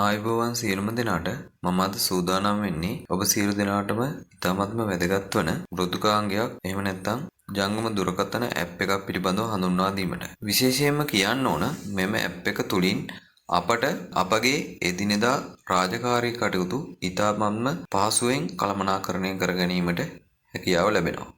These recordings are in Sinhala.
ආයුබෝවන් සියලුම දෙනාට. මම අද සූදානම් වෙන්නේ ඔබ සියලු දෙනාටම ඉතාමත්ම වැදගත් වන මෘදුකාංගයක්, එහෙම නැත්නම් ජංගම දුරකථන ඇප් එකක් පිළිබඳව හඳුන්වා දීමට. විශේෂයෙන්ම කියන්න ඕන, මෙම ඇප් එක තුලින් අපට අපගේ එදිනෙදා රාජකාරී කටයුතු ඉතාමත්ම පහසුවෙන් කළමනාකරණය කර ගැනීමට හැකියාව ලැබෙනවා.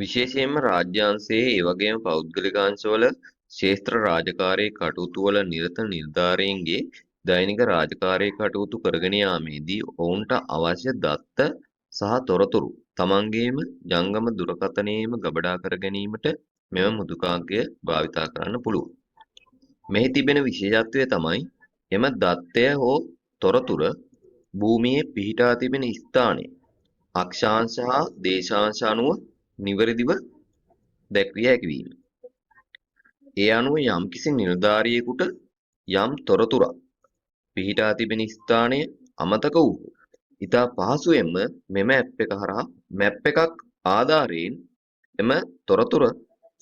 විශේෂයෙන්ම රාජ්‍ය අංශයේ, ඒ වගේම පෞද්ගලික අංශවල ක්ෂේත්‍ර රාජකාරී කටයුතු වල නිරත නිලධාරීන්ගේ දෛනික රාජකාරී කටයුතු කරගෙන යාමේදී ඔවුන්ට අවශ්‍ය දත්ත සහ තොරතුරු තමන්ගේම ජංගම දුරකථනයේම ගබඩා කර ගැනීමට මෙම මෘදුකාංගය භාවිතා කරන්න පුළුවන්. මෙහි තිබෙන විශේෂත්වය තමයි එම දත්තය හෝ තොරතුර භූමියේ පිහිටා තිබෙන ස්ථානය අක්ෂාංශ හා දේශාංශ අනුව නිවැරදිව දැක්විය හැකි වීම. ඒ අනුව යම්කිසි නිලධාරියෙකුට යම් තොරතුරක් පිහිටා තිබෙන ස්ථානය අමතක වූ ඉතා පහසුවෙන්ම මෙම ඇප් එක හරහා මැප් එකක් ආධාරයෙන් එම තොරතුර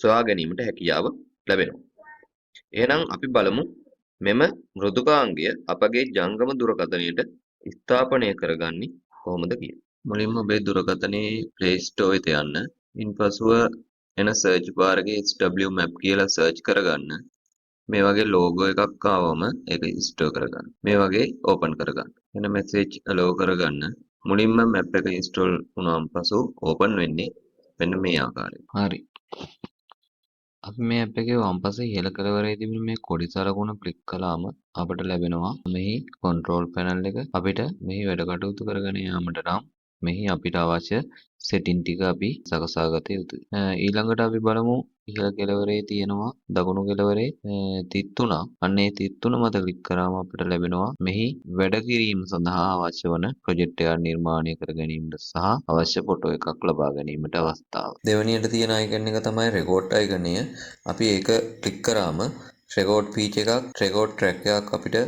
සොයා ගැනීමට හැකියාව ලැබෙනවා. එහෙනම් අපි බලමු මෙම මෘදුකාංගය අපගේ ජංගම දුරකථනයට ස්ථාපනය කරගන්නේ කොහොමද කියලා. මුලින්ම ඔබේ දුරකථනයේ Play Store එකට යන්න. ඉන්පසුව එන සර්ච් බාර් එකේ SW Map කියලා සර්ච් කරගන්න. මේ වගේ ලෝගෝ එකක් ආවම ඒක ඉන්ස්ටෝල් කරගන්න. මේ වගේ ඕපන් කරගන්න. එන මැසේජ් ඇලෝ කරගන්න. මුලින්ම මැප් එක ඉන්ස්ටෝල් වුණාන් පසු ඕපන් වෙන්නේ මෙන්න මේ ආකාරයෙන්. හරි. අපි මේ ඇප් එකේ වම් පස ඉහළ කෙළවරේ තිබෙන මේ කොඩි සලකුණ ක්ලික් කළාම අපට ලැබෙනවා මෙහි කන්ට්‍රෝල් පැනල් එක. අපිට මෙහි වැඩ කටයුතු කරගෙන යාමට නම් මෙහි අපිට අවශ්‍ය සෙටින් ටික අපි සකසා ගත යුතුයි. ඊළඟට අපි බලමු ඉහළ කෙළවරේ තියෙනවා දකුණු කෙළවරේ තිත් තුනක්. අන්න ඒ තිත් තුන මත ක්ලික් කරාම අපිට ලැබෙනවා මෙහි වැඩ කිරීම සඳහා අවශ්‍ය වන ප්‍රොජෙක්ට් එකක් නිර්මාණය කර ගැනීමට සහ අවශ්‍ය ෆොටෝ එකක් ලබා ගැනීමට අවස්ථාව. දෙවැනියට තියෙන අයිකන් එක තමයි රෙකෝඩ් අයිකනය. අපි ඒක ක්ලික් කරාම රෙකෝඩ් ෆීචර් එකක්, රෙකෝඩ් ට්‍රැක් එකක් අපිට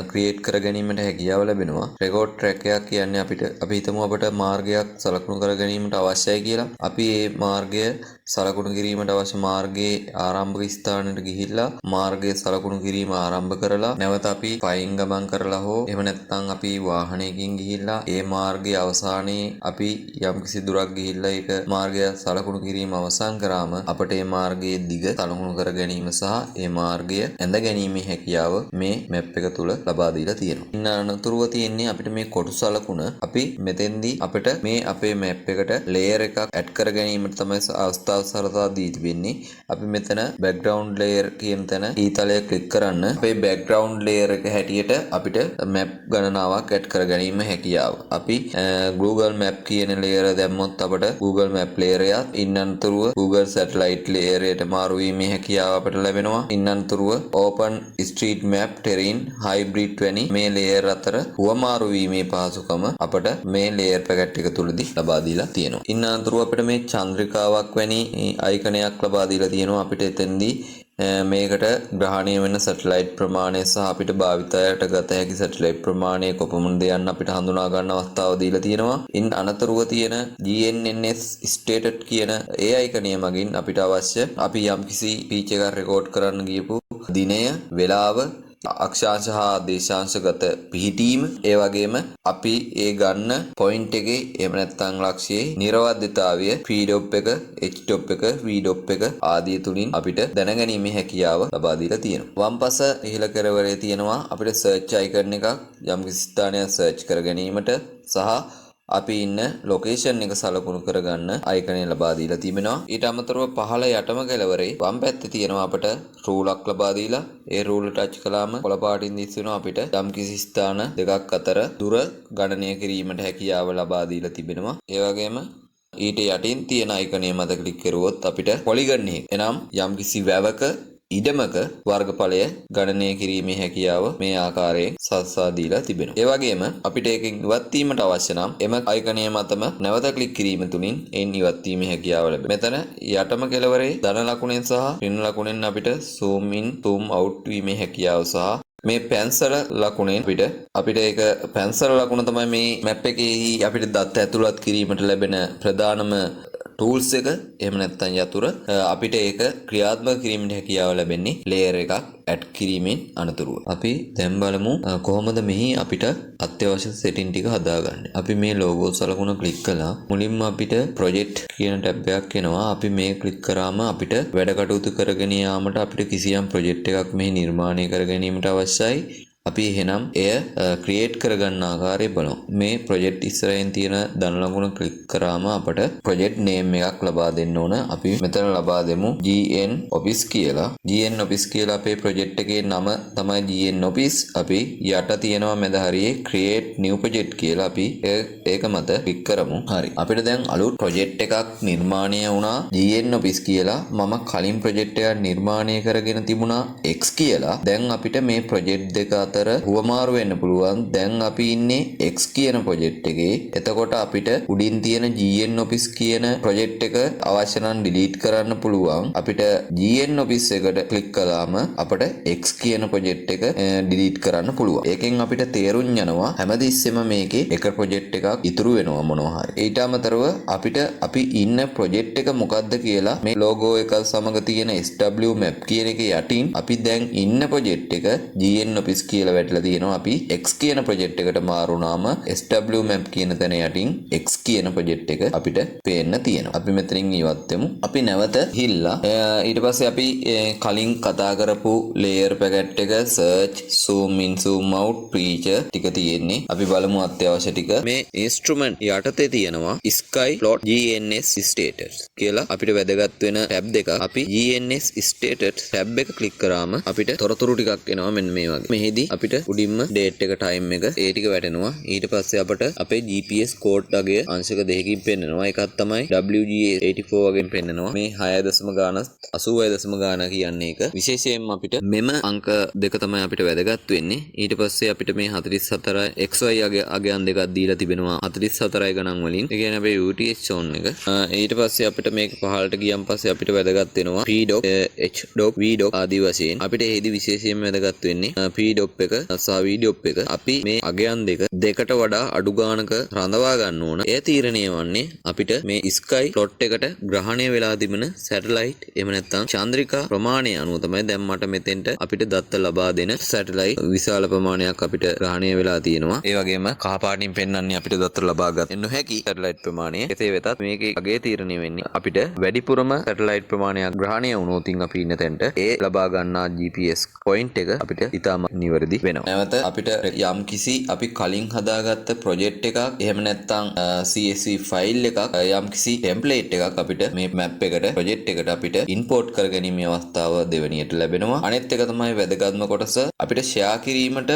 ක්‍රියේට් කර ගැනීමට හැකියාව ලැබෙනවා. රෙකෝඩ් ට්‍රැක් එකක් කියන්නේ අපිට, අපි හිතමු අපට මාර්ගයක් සලකුණු කර ගැනීමට අවශ්‍යයි කියලා. අපි ඒ මාර්ගය සලකුණු කිරීමට අවශ්‍ය මාර්ගයේ ආරම්භක ස්ථානයට ගිහිල්ලා මාර්ගය සලකුණු කිරීම ආරම්භ කරලා, නැවත අපි පයින් ගමන් කරලා හෝ එහෙම නැත්නම් අපි වාහනයකින් ගිහිල්ලා ඒ මාර්ගයේ අවසානයේ අපි යම්කිසි දුරක් ගිහිල්ලා ඒක මාර්ගය සලකුණු කිරීම අවසන් කරාම අපට ඒ මාර්ගයේ දිග සලකුණු කර ගැනීම සහ ඒ මාර්ගය ඇඳ ගැනීමේ හැකියාව මේ මැප් එක තුල ලබා දීලා තියෙනවා. ඉන් අනතුරුව තියෙන්නේ අපිට මේ කොටු සලකුණ. අපි මෙතෙන්දී අපිට මේ අපේ මැප් එකට ලේයර් එකක් ඇඩ් කර ගැනීමට තමයි අවස්ථාව සලසා දී තිබෙන්නේ. අපි මෙතන බැක්ග්‍රවුන්ඩ් ලේයර් කියන තැන ඊතලය ක්ලික් කරන්න. අපේ බැක්ග්‍රවුන්ඩ් ලේයර් එක හැටියට අපිට මැප් ගණනාවක් ඇඩ් කර ගැනීම හැකියාව. අපි Google Map කියන ලේයර් දැම්මොත් අපට Google Map layer එකත්, ඉන් අනතුරුව Google Satellite layer එකට මාරු වීමේ හැකියාව අපට ලැබෙනවා. ඉන් අනතුරුව Open Street Map, Terrain, Hybrid වැනි මේ ලේයර් අතර හුවමාරු වීමේ පහසුකම අපට මේ ලේයර් පැකට් එක තුලදී ලබා දීලා තියෙනවා. ඉන් අනතුරුව අපිට මේ චන්ද්‍රිකාවක් වැනි අයිකනයක් ලබා දීලා තියෙනවා. අපිට එතෙන්දී මේකට ග්‍රහණය වෙන සැටලයිට් ප්‍රමාණය සහ අපිට භාවිතයට ගත හැකි සැටලයිට් ප්‍රමාණය කොපමණද යන්න අපිට හඳුනා ගන්න අවස්ථාව දීලා තියෙනවා. ඉන් අනතුරුව තියෙන GNSS status කියන ඒ අයිකනය මගින් අපිට අවශ්‍ය අපි යම්කිසි ෆීචර් එකක් රෙකෝඩ් කරන්න ගියපු දිනය, වෙලාව, අක්ෂාංශ හා දේශාංශගත පිහිටීම, ඒ වගේම අපි ඒ ගන්න පොයින්ට් එකේ එහෙම නැත්නම් ලක්ෂ්‍යයේ නිරවද්‍යතාවය P dot එක, H dot එක, V dot එක ආදිය තුලින් අපිට දැනගැනීමේ හැකියාව ලබා දීලා තියෙනවා. වම් පස ඉහළ කෙළවරේ තියෙනවා අපිට සර්ච් අයිකන් එකක්, යම්කිසි ස්ථානයක් සර්ච් කර ගැනීමට සහ අපි ඉන්න ලොකේෂන් එක සලකුණු කරගන්න අයිකනය ලබා දීලා තිබෙනවා. ඊට අමතරව පහළ යටම කෙළවරේ වම් පැත්තේ තියෙනවා අපට රූලක් ලබා දීලා. ඒ රූල ටච් කළාම කොළ පාටින් දිස් වෙනවා. අපිට යම්කිසි ස්ථාන දෙකක් අතර දුර ගණනය කිරීමට හැකියාව ලබා දීලා තිබෙනවා. ඒ වගේම ඊට යටින් තියෙන අයිකනය මත ක්ලික් කරුවොත් අපිට පොලිගන් එක, එනම් යම්කිසි වැවක ඉඩමක වර්ගඵලය ගණනය කිරීමේ හැකියාව මේ ආකාරයෙන් සලසා දීලා තිබෙනවා. ඒ වගේම අපිට ඒකෙන් ඉවත් වීමට අවශ්‍ය නම් එම අයිකනය මතම නැවත ක්ලික් කිරීම තුලින් එයින් ඉවත් වීමේ හැකියාව ලැබෙනවා. මෙතන යටම කෙළවරේ ධන ලකුණෙන් සහ ඍණ ලකුණෙන් අපිට zoom in, zoom out වීමේ හැකියාව සහ මේ පැන්සල ලකුණෙන් අපිට අපිට ඒක පැන්සල ලකුණ තමයි මේ මැප් එකේහි අපිට දත්ත ඇතුළත් කිරීමට ලැබෙන ප්‍රධානම ටූල්ස් එක එහෙම නැත්නම් යතුර අපිට ඒක ක්‍රියාත්මක කිරීමට හැකියාව ලැබෙන්නේ ලේයර් එකක් ඇඩ් කිරීමෙන් අනතුරුව. අපි දැන් බලමු කොහොමද මෙහි අපිට අත්‍යවශ්‍ය සෙටින් ටික හදාගන්නේ. අපි මේ ලෝගෝ සලකුණ ක්ලික් කළා. මුලින්ම අපිට ප්‍රොජෙක්ට් කියන ටැබ් එකක් එනවා. අපි මේ ක්ලික් කරාම අපිට වැඩ කටයුතු කරගෙන යාමට අපිට කිසියම් ප්‍රොජෙක්ට් එකක් මෙහි නිර්මාණය කර ගැනීමට අවශ්‍යයි. අපි එහෙනම් එය ක්‍රියේට් කරගන්න ආකාරය බලමු. මේ ප්‍රොජෙක්ට් ඉස්සරහින් තියෙන ධන ලකුණ ක්ලික් කරාම අපට ප්‍රොජෙක්ට් නේම් එකක් ලබා දෙන්න ඕන. අපි මෙතන ලබා දෙමු GN Office කියලා. GN Office කියලා අපේ ප්‍රොජෙක්ට් එකේ නම තමයි GN Office. අපි යට තියෙනවා මැද හරියේ create new project කියලා. අපි ඒක මත ක්ලික් කරමු. හරි. අපිට දැන් අලුත් ප්‍රොජෙක්ට් එකක් නිර්මාණය වුණා GN Office කියලා. මම කලින් ප්‍රොජෙක්ට් එකක් නිර්මාණය කරගෙන තිබුණා X කියලා. දැන් අපිට මේ ප්‍රොජෙක්ට් දෙක අතර හුවමාරු වෙන්න පුළුවන්. දැන් අපි ඉන්නේ X කියන ප්‍රොජෙක්ට් එකේ. එතකොට අපිට උඩින් තියෙන GN Office කියන ප්‍රොජෙක්ට් එක අවශ්‍ය නම් ඩිලීට් කරන්න පුළුවන්. අපිට GN Office එකට ක්ලික් කළාම අපිට X කියන ප්‍රොජෙක්ට් එක ඩිලීට් කරන්න පුළුවන්. ඒකෙන් අපිට තේරුම් යනවා හැමතිස්සෙම මේකේ එක ප්‍රොජෙක්ට් එකක් ඉතුරු වෙනවා මොනවා හරි. ඊට අමතරව අපිට අපි ඉන්න ප්‍රොජෙක්ට් එක මොකද්ද කියලා මේ ලෝගෝ එක සමග තියෙන SW map කියන එක යටින් අපි දැන් ඉන්න ප්‍රොජෙක්ට් එක GN Office කියලා වැටලා තියෙනවා. අපි X කියන ප්‍රොජෙක්ට් එකට මාරු වුණාම SW map කියන තැන යටින් X කියන ප්‍රොජෙක්ට් එක අපිට පේන්න තියෙනවා. අපි මෙතනින් ඉවත් වෙමු. අපි නැවත ගිහිල්ලා ඊට පස්සේ අපි කලින් කතා කරපු ලේයර් පැකට් එක search, zoom in, zoom out feature ටික තියෙන්නේ. අපි බලමු අත්‍යවශ්‍ය ටික. මේ ඉන්ස්ට්‍රුමන්ට් යටතේ තියෙනවා sky plot, GNS status කියලා අපිට වැදගත් වෙන ටැබ් දෙකක්. අපි GNS status tab එක ක්ලික් කරාම අපිට තොරතුරු ටිකක් එනවා මෙන්න මේ වගේ. මෙහිදී අපිට උඩින්ම ඩේට් එක, ටයිම් එක ඒ ටික වැටෙනවා. ඊට පස්සේ අපට අපේ GPS code අගය අංශක දෙකකින් පෙන්නනවා. එකක් තමයි WGS 84 වගේ පෙන්නනවා. මේ 6 දශම ගාන 86 දශම ගාන කියන්නේ ඒක. විශේෂයෙන්ම අපිට මෙම අංක දෙක තමයි අපිට වැදගත් වෙන්නේ. ඊට පස්සේ අපිට මේ 44 XY අගයන් දෙකක් දීලා තිබෙනවා 44 ගණන් වලින්. ඒ කියන්නේ අපේ UTH zone එක. ඊට පස්සේ අපිට මේක පහළට ගියන් පස්සේ අපිට වැදගත් වෙනවා P dot, H dot, V dot ආදී වශයෙන්. අපිට එහිදී විශේෂයෙන්ම වැදගත් වෙන්නේ P dot එක සහ V dot එක. අපි මේ අගයන් දෙක දෙකට වඩා අඩු ගානක රඳවා ගන්න ඕන. එය තීරණය වන්නේ අපිට මේ ස්කයි ප්ලොට් එකට ග්‍රහණය වෙලා තිබෙන සැටලයිට් එහෙම නැත්නම් චන්ද්‍රිකා ප්‍රමාණය අනුව තමයි. දැන් මට මෙතෙන්ට අපිට දත්ත ලබා දෙන සැටලයිට් විශාල ප්‍රමාණයක් අපිට ග්‍රහණය වෙලා තියෙනවා. ඒ වගේම කහ පාටින් පෙන්වන්නේ අපිට දත්ත ලබා ගත නොහැකි සැටලයිට් ප්‍රමාණය. එසේ වෙතත් මේකේ අගය තීරණය වෙන්නේ අපිට වැඩිපුරම සැටලයිට් ප්‍රමාණයක් ග්‍රහණය වුණොත් අපි ඉන්න තැනට ඒ ලබා ගන්නා GPS point එක අපිට ඉතාම නිවැරදි වෙනවා. නැවත අපිට යම් කිසි අපි කලින් හදාගත්ත ප්‍රොජෙක්ට් එකක් එහෙම නැත්නම් CSV file එකක්, යම් කිසි ටෙම්ප්ලේට් එකක් අපිට මේ මැප් එකට, ප්‍රොජෙක්ට් එකට අපිට ඉම්පෝට් කරගැනීමේ අවස්ථාව දෙවෙනියට ලැබෙනවා. අනෙත් එක තමයි වැදගත්ම කොටස, අපිට ෂෙයා කිරීමට.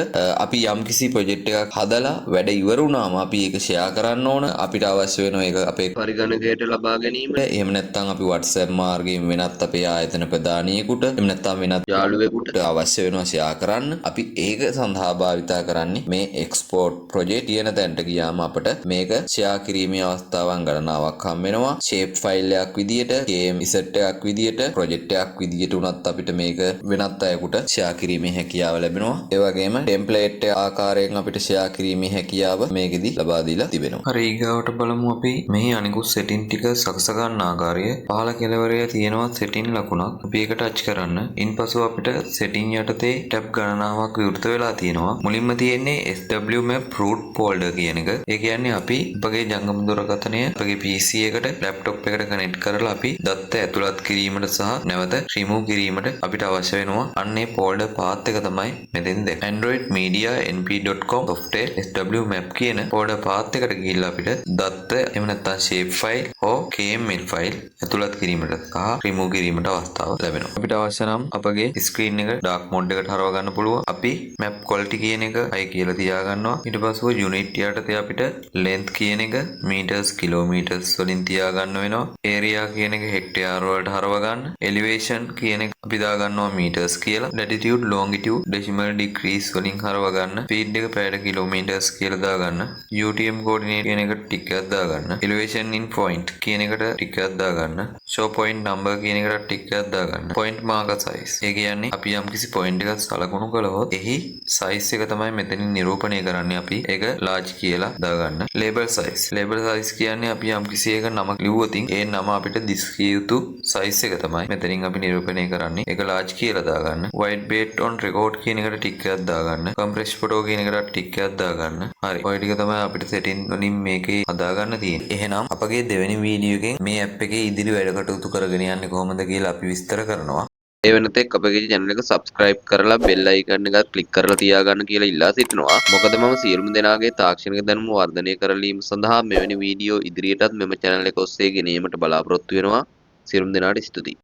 අපි යම් කිසි ප්‍රොජෙක්ට් එකක් හදලා වැඩ ඉවර වුණාම අපි ඒක ෂෙයා කරන්න ඕන. අපිට අවශ්‍ය වෙනවා ඒක අපේ පරිගණකයට ලබා ගැනීමට, එහෙම නැත්නම් අපි WhatsApp මාර්ගයෙන් වෙනත් අපේ ආයතන ප්‍රධානියෙකුට එහෙම නැත්නම් වෙනත් යාළුවෙකුට අවශ්‍ය වෙනවා ෂෙයා කරන්න. අපි ඒක සඳහා භාවිතා කරන්නේ මේ එක්ස්පෝර්ට් ප්‍රොජෙක්ට් කියන තැනට ගියාම අපට මේක ෂෙයා කිරීමේ අවස්ථාවන් ගණනාවක් හම් වෙනවා. ෂේප් ෆයිල් එකක් විදියට, KMZ එකක් විදියට, ප්‍රොජෙක්ට් එකක් විදියට උනත් අපිට මේක වෙනත් අයෙකුට ෂෙයා කිරීමේ හැකියාව ලැබෙනවා. ඒ වගේම ටෙම්ප්ලේට් ආකාරයෙන් අපිට ෂෙයා කිරීමේ හැකියාව මේකෙදි ලබා දීලා තිබෙනවා. හරි, ඊගාවට බලමු අපි මෙහි අනිකුත් සෙටින් ටික සකස ගන්න ආකාරය. පහළ කෙළවරේ තියෙනවා සෙටින් ලකුණක්. අපි ඒක ටච් කරන්න. ඉන්පසු අපිට සෙටින් යටතේ ටැබ් ගණනාවක් විවෘත වෙලා තියෙනවා. මුලින්ම තියෙන්නේ SW map root folder කියන එක. ඒ කියන්නේ අපි අපගේ ජංගම දුරකථනය අපගේ PC එකට, ලැප්ටොප් එකට කනෙක්ට් කරලා අපි දත්ත ඇතුළත් කිරීමට සහ නැවත රිමූව් කිරීමට අපිට අවශ්‍ය වෙනවා. අන්න ඒ ෆෝල්ඩර් පාත් එක තමයි මෙතෙන් දැක්වෙන්නේ. Android Media np.com software SW map කියන ෆෝල්ඩර් පාත් එකට ගිහිල්ලා අපිට දත්ත එහෙම නැත්නම් shape file හෝ KML file ඇතුළත් කිරීමට සහ රිමූව් කිරීමට අවස්ථාව ලැබෙනවා. අපිට අවශ්‍ය නම් අපගේ ස්ක්‍රීන් එක ඩාර්ක් මෝඩ් එකට හරව ගන්න පුළුවන්. අපි මැප් ක්වොලිටි කියන එක හයි කියලා තියාගන්නවා. ඊට පස්ව යුනිට් යටතේ අපිට ලෙන්ත් කියන එක මීටර්ස්, කිලෝමීටර්ස් වලින් තියාගන්න වෙනවා. ඒරියා කියන එක හෙක්ටයාර් වලට හරව ගන්න. එලිවේෂන් කියන එක අපි දාගන්නවා මීටර්ස් කියලා. ලැටිටියුඩ්, ලොන්ගිටියුඩ් ඩෙසිමල් ඩිග්‍රීස් වලින් හරව ගන්න. ස්පීඩ් එක පැයට කිලෝමීටර්ස් කියලා දාගන්න. UTM coordinate කියන එකට ටික් එකක් දාගන්න. එලිවේෂන් ඉන් පොයින්ට් කියන එකට ටික් එකක් දාගන්න. ෂෝ පොයින්ට් නම්බර් කියන එකට ටික් එකක් දාගන්න. Point marker size. ඒ කියන්නේ අපි යම්කිසි පොයින්ට් එකක් සලකුණු කළහොත් එහි එහි සයිස් එක තමයි මෙතනින් නිරූපණය කරන්නේ අපි. ඒක ලාජ් කියලා දාගන්න. Label size. Label size කියන්නේ අපි යම්කිසි එකක නම ලිව්වොතින් ඒ නම අපිට දිස්විය යුතු සයිස් එක තමයි මෙතනින් අපි නිරූපණය කරන්නේ. ඒක ලාජ් කියලා දාගන්න. වයිට් බේස් ඔන් රෙකෝඩ් කියන එකට ටික් එකක් දාගන්න. කම්ප්‍රෙස් ෆොටෝ කියන එකට ටික් එකක් දාගන්න. හරි. ඔය ටික තමයි අපිට සෙටින් වලින් මේකේ හදාගන්න තියෙන්නේ. එහෙනම් අපගේ දෙවෙනි වීඩියෝ එකෙන් මේ ඇප් එකේ ඉදිරි වැඩ කටයුතු කරගෙන යන්නේ කොහොමද කියලා අපි විස්තර කරනවා. ඒ වෙනතෙක් අපගේ channel එක subscribe කරලා bell icon එකත් click කරලා තියාගන්න කියලා ඉල්ලා සිටිනවා. මොකද මම සියලුම දෙනාගේ තාක්ෂණික දැනුම වර්ධනය කරලීම සඳහා මෙවැනි වීඩියෝ ඉදිරියටත් මෙම channel එක ඔස්සේ ගෙන ඒමට බලාපොරොත්තු වෙනවා. සියලුම දෙනාට ස්තුතියි.